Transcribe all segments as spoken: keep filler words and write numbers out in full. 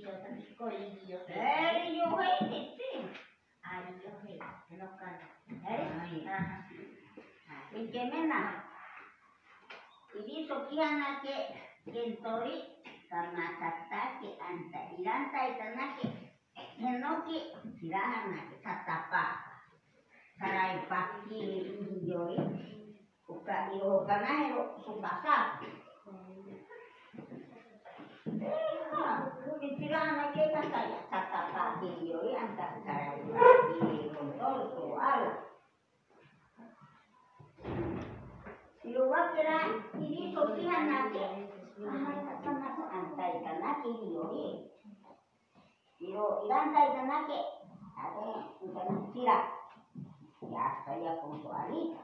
Eri yohei titi. Ari yohei. Eri? Aha. Ikemena. Iri sokihanake kentori kamatata ke anta iranta itanake. Henoki sirahanake tatapa. Sarai paki iyori. Uka iro kana hero supasa. Eka, kukitira na ke kata ya, kata pagi yo ya, anta sarai pagi kontol soal. Iruwa kira, iri sokihanake. Aha, kata na ko antai kanake yo. Iro iranta itanake, ate, itanake sira. Ya, saya con su alita.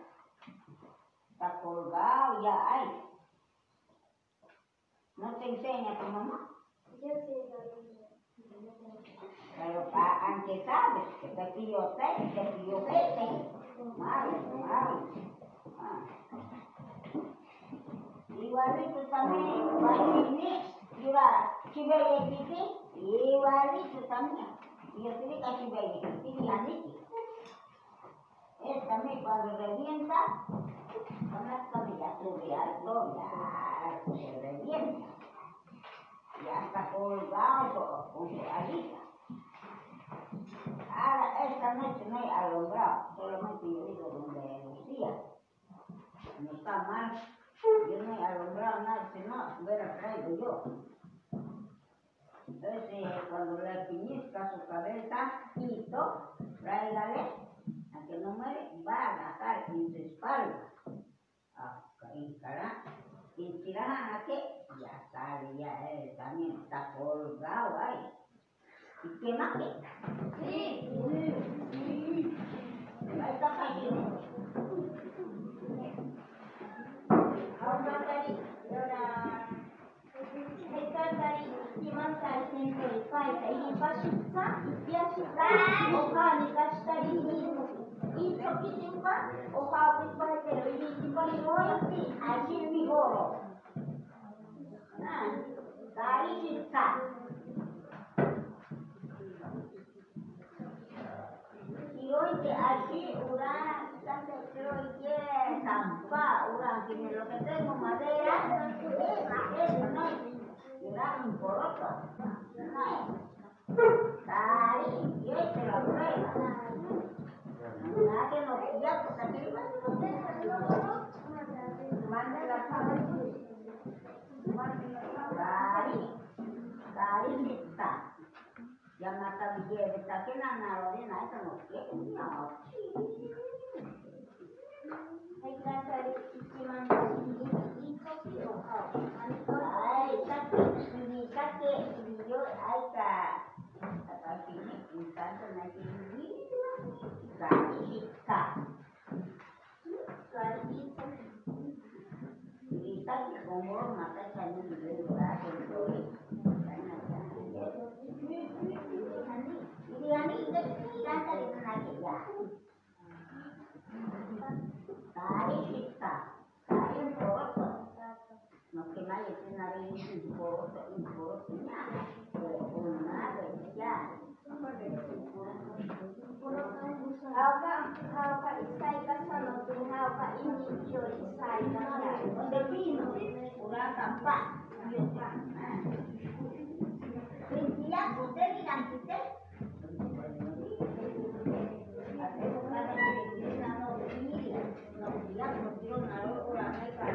Está colgado ya ahí. ¿No te enseña tu mamá? Yo sí, lo hice. Pero pa-, aunque sabes que te pilló seis, te pilló siete. Malo, malo. Ah. Igualito también, guachini, yura, chibeye kiti, igualito también. Yo te digo chibeye kiti, ni aniki. Esta me cuando revienta, con esta me ya sube alto, ya se revienta. Ya está colgado con su alita. Ahora, esta noche no he alumbrado, solamente yo digo donde Lucía. No está mal. Yo no he alumbrado nada, si no, hubiera traído yo. Entonces, eh, cuando le piñizca su cabeza, pito, tráigale, a que no muere, va a agarrar en su espalda. Acá, en cara, en tiraja, que ya sale, ya él también está colgado ahí. ¿Y qué más que? Sí. Ahí está cayendo. Ahora, ahora. Hekatari, ikimatari, sentoi, paita, iripashitsa, ipiashitsa, oha nikashitari, itsokitimpa, oha wipahitero, iritipa, iroiti, ashitiboro. Ah, karishitsa. Tiroi te ashi, ura, tante tiroi ke, tampa, ura, que me lo que tengo madera, es, es, no, ura, un poroto. No es. Tari, yo te lo pruebo. Ya que no, ya, pues, aquí, mande la cabeza. Tari, tari, está. Ya mata bigere, ta ke na na ro de na ta no ke, no. Ai ka ta ri, ichi man ta ri, i ko ki o ka. Ai, ta ke, ni ta ke, ni yo, ai ka. Ta ka ki ni, ni ta ta na ki ni. Ka, ni ka. Hauka, hauka isai kasa no tu, hauka ini iyo isai kasa. Onde vino, ura tapa, iyo pa. Pintia kute di kantite. Ate bukan di kantite na no ini. No dia kutiro na ro ura mai pa.